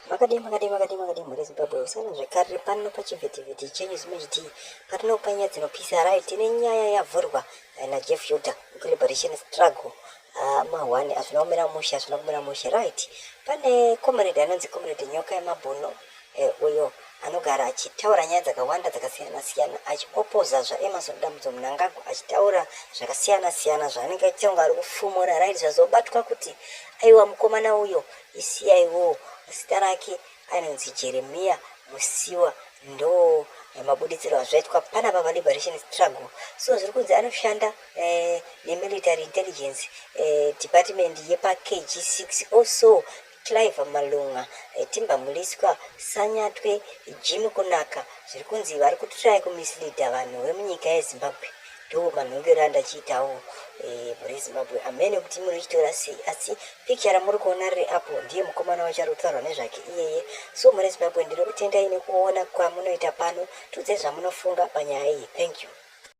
Makadii makadii makadii makadii mhuri yeZimbabwe usana zvekare pano pachivhitivhiti chenyu zimhd patinokupa nyaya dzinopisa right tine nyaya yavhurwa eh, naJeff Yuda kuLiberation Struggle ah, mahwani hazvina kumira mushe hazvina kumira mushe right pane comrade anonzi comrade Nyoka yemabhuno eh, uyo anogara achitaura nyaya dzakawanda dzakasiyana siyana achiopoza zvaEmerson Dambudzo Mnangagwa achitaura zvakasiyana siyana zvaanenge achiita kunge ari kufumura right zvazobatwa kuti aiwa mukomana uyo iCIO zita rake anonzi Jeremiah Musiwa ndo mabuditsiro azvaitwa panapa paliberation struggle so zviri kunzi anoshanda eh, nemilitary intelligence eh, department yepakg6 also Clive Malunga, eh, Timba Mliswa, Sanyatwe, Jimmy Kunaka zviri kunzi vari kutry kumisleada vanhu vemunyika yeZimbabwe ndo manhongero andachiitawo eh, mhuri yeZimbabwe amene kuti munochitora sei asi picture ramuri kuona riri apo ndiye mukomana wacho ari kutaurwa nezvake iyeye so mhuri yeZimbabwe ndinokutendai nekuona kwamunoita pano tiudzei zvamunofunga panyaya iyi thank you.